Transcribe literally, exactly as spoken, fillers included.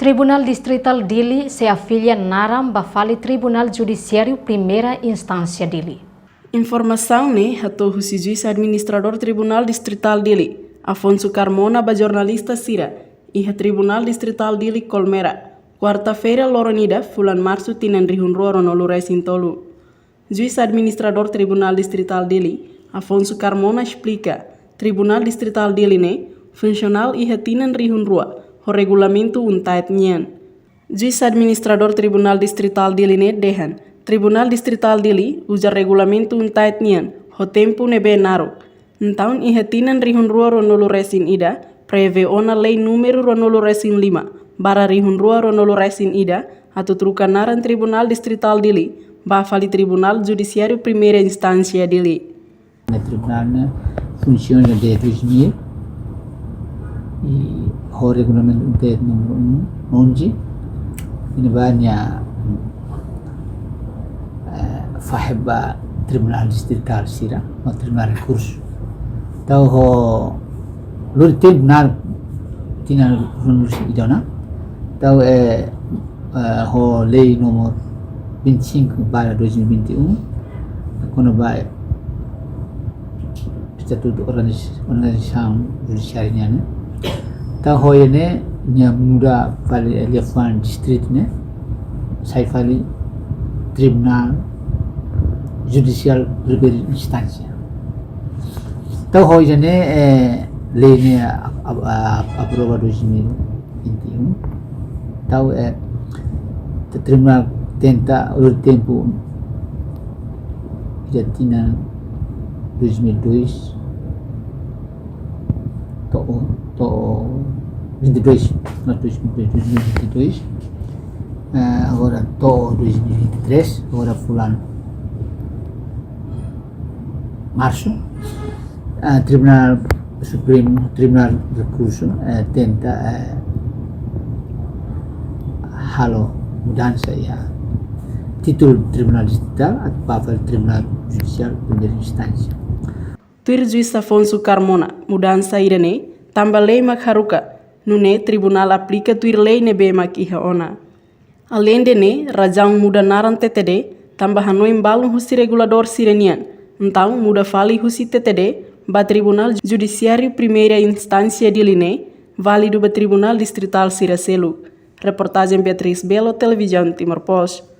Tribunál Distritál Dili sei afilia naran ba fali Tribunál Judisiáriu Primeira Instánsia Dili. Informasaun ne'e hato'o husi Juís Administradór Tribunál Distritál Dili, Afonso Carmona, ba jornalista sira iha Tribunál Distritál Dili Colmera, kuarta-feira loron ida, fulan Marsu, tinan rihun rua ruanulu resin tolu. Juís Administradór Tribunál Distritál Dili, Afonso Carmona, esplika, Tribunál Distritál Dili ne'e funsionál iha tinan rihun rua ho regulamentu UNTAED nian. Juís Administradór Tribunál Distritál Dili ne'e dehan, Tribunál Distritál Dili uza regulamentu UNTAED nian ho tempu ne'ebé naruk. Entaun, iha tinan rihun rua ruanulu resin ida, prevee ona Lei Númeru ruanulu resin lima barra rihun rua ruanulu resin ida, atu troka naran Tribunál Distritál Dili ba fali Tribunál Judisiáriu Primeira Instánsia Dili. Ne'e tribunál ne'e funsiona desde dois mil, i ho regulamentu UNTAED númeru um, onze, i ne'ebá nia, eh, fahe ba Tribunál Distritál sira, no Tribunál Rekursu. Entaun, ho lori tempu naruk, tinan rihun rua resin ida ona. Entaun, eh, eh, ho Lei Númeru vinte e cinco barra dois mil e vinte e um, kona-ba Estatutu Organiz-, Organizasaun Judisiária nian ne'e. Entaun, ho ida-ne'e, nia muda fali, eh, liafuan distritu ne'e, sai fali Tribunál Judisiál Primeira Instánsia. Entaun, ho ida-ne'e, eh, lei ne'e ap-, ap-, ap-, aprova dois mil e vinte e um. Entaun, eh, te-, tribunál tenta, lori tempu, iha tinan dois mil e dois, to'o, to'o vinte e dois, no, dois mil e dois, dois mil e vinte e dois, eh, agora to'o dois mil e vinte e três, agora fulan Marsu, eh, Tribunál Supremu, Tribunál Rekursu, eh, tenta, eh, halo mudansa iha títulu Tribunál Distritál atu ba fali Tribunál Judisiál Primeira Instánsia. Tuir Juís Afonso Carmona, mudansa ida-ne'e tanba lei mak haruka, nune'e tribunál aplika tuir lei ne'ebé mak iha ona. Aleinde ne'e, razaun muda naran T T D tanba hanoin balun husi reguladór sira-nian, entaun muda fali husi T T D ba Tribunál Judisiáriu Primeira Instánsia Dili ne'e válidu ba tribunál distritál sira seluk. Reportajen Beatriz Belo, Televizaun Timor Post.